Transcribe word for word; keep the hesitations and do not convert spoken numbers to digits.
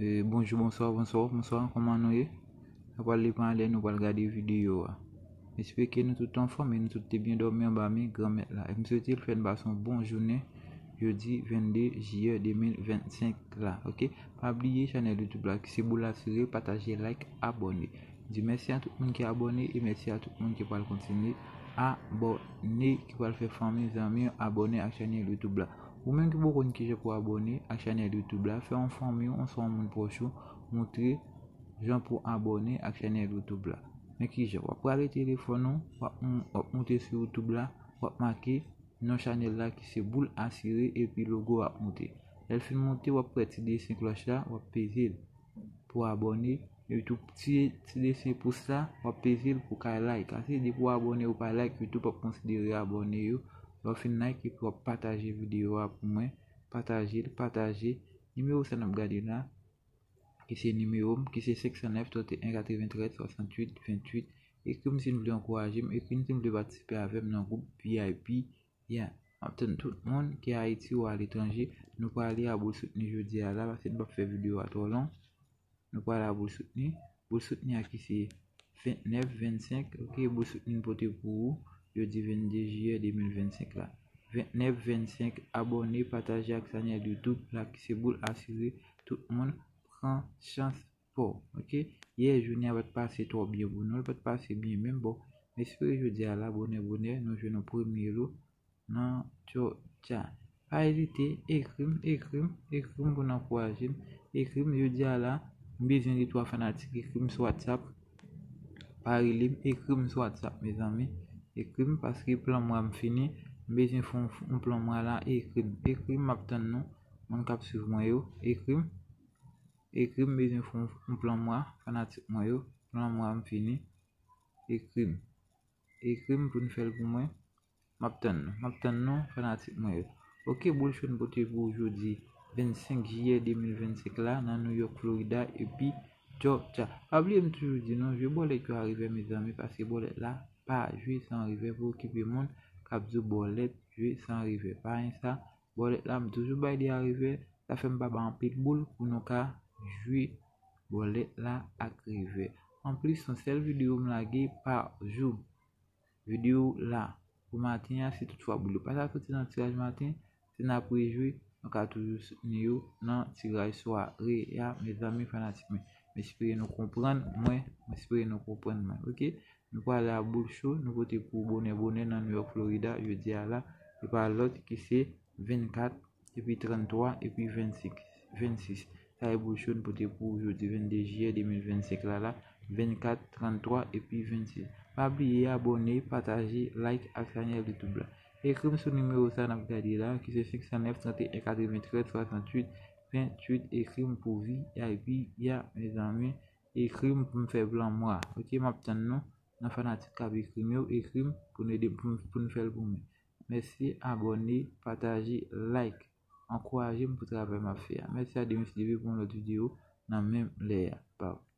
E, bonjou, bonswa, bonswa, bonswa, kòman nou ye? Sa pral depann lè nou pral gade videyo a. M espere ke nou tout anfòm e nou tout te byen dòmi anba men Granmèt la. E m swete l fè n pase yon bon jounen jodi vennde jiyè de mil vennsenk la, oke? Pa bliye chanèl YouTube la ki se Boul Asire, pataje, like, abòne. Di mèsi a tout moun ki abòne e mèsi a tout moun ki pral kontinye abòne, ki pral fè fanmi, zanmi abòne ak chanèl YouTube la. Ou menm ki poko konn kijan pou abòne ak chanèl YouTube la, fè yon fanmi w, oswa yon moun pwòch ou, montre jan pou abòne ak chanèl YouTube la. Men kijan? W ap prale telefòn ou, w ap, w ap moute sou YouTube la, w ap make non chanèl la ki se Boul Asire epi logo a ap moute. Lè l fin moute, w ap wè ti desen klòch la, w ap peze l pou abòne. Epi tou ti, ti desen pous la, w ap peze l pou w ka like. Ase depi w abòne ou pa like, YouTube p ap konsidere abòne yo. Lè w fin like epi w ap pataje videyo a pou mwen. Pataje l, pataje. Nimewo sa n ap gade la, ki se nimewo m, ki se senk san nèf, trannteyen, katreventrèz, swasanntuit, venntuit. Ekri m si n vle ankouraje m, ekri m si n vle patisipe avè m nan gwoup V I P. Ya, m ap tann tout moun ki Ayiti ou aletranje. Nou prale a Boul Soutni jodi a la, paske n p ap fè videyo a twò long. Nou prale a Boul Soutni. Boul Soutni a ki se vennèf vennsenk, oke, Boul Soutni n pote pou ou jodi vennde jiyè de mil vennsenk la. Vennèf vennsenk, abòne, pataje ak chanèl YouTube la ki se Boul Asire, tout moun pran chans pa w, oke? Yè jounen an pa t pase twò byen pou nou, li pa t pase byen menm, bon, m espere jodi a la, bonè, bonè, nou jwenn yon premye lo nan Georgia. Pa ezite, ekri m, ekri m, ekri m pou n ankouraje m. Ekri m jodi a la, m bezwen de twa fanatik, ekri m sou WhatsApp. Pa rele m, ekri m sou WhatsApp, mezanmi. Ekri m paske plan mwa m fini. M bezwen fè yon, yon plan mwa la, ekri m. Ekri m, m ap tann nou. Moun k ap swiv mwen yo, ekri m. Ekri m, m bezwen fè yon, yon plan mwa, fanatik mwen yo. Plan mwa m fini. Ekri m. Ekri m pou n fè l pou mwen. M ap tann nou. M ap tann nou, fanatik mwen yo. Oke, Boul Cho n pote pou ou jodi vennsenk jiyè de mil vennsenk la, nan New York, Florida, epi Georgia. Pa bliye m toujou di nou, jwe bòlèt yo a revè, mezanmi, paske bòlèt la pa jwe san revè. Pou okipe moun k ap di w bòlèt jwe san revè. Pa gen sa, bòlèt la, m toujou bay li a revè. Sa fè m pa bay anpil boul pou nou ka jwe bòlèt la ak revè. Anplis, se yon sèl videyo m lage pa jou. Videyo la pou maten an, si toutfwa boul yo pa ta soti nan tiraj maten, si n ap rejwe, nou ka toujou soutni yo nan tiraj sware a, mezanmi fanatik mwen. M espere nou konprann mwen, m espere nou konprann mwen, oke? Nou prale a Boul Cho, nou pote pou ou bonè bonè nan New York, Florida, jodi a la, se pa lòt ki se vennkat, epi tranntwa, epi vennsenk, vennsis. Sa e Boul Cho n pote pou ou jodi vennde jiyè de mil vennsenk la la, vennkat, tranntwa, epi vennsis. Pa bliye abòne, pataje, like ak chanèl YouTube la. Ekri m sou nimewo sa n ap gade la, ki se senk san nèf, trannteyen, katreventrèz, swasanntuit, venntuit. Ekri m pou V I P a, mezanmi. Ekri m pou m fè plan mwa. Oke, m ap tann nou nan fanatik k ap ekri m yo, ekri m pou n ede m, pou, pou n fè l pou mwen. Mèsi, abòne, pataje, like. Ankouraje m pou travay m ap fè a. Mèsi a Denis D V pou yon lòt videyo nan menm lè a. Bye.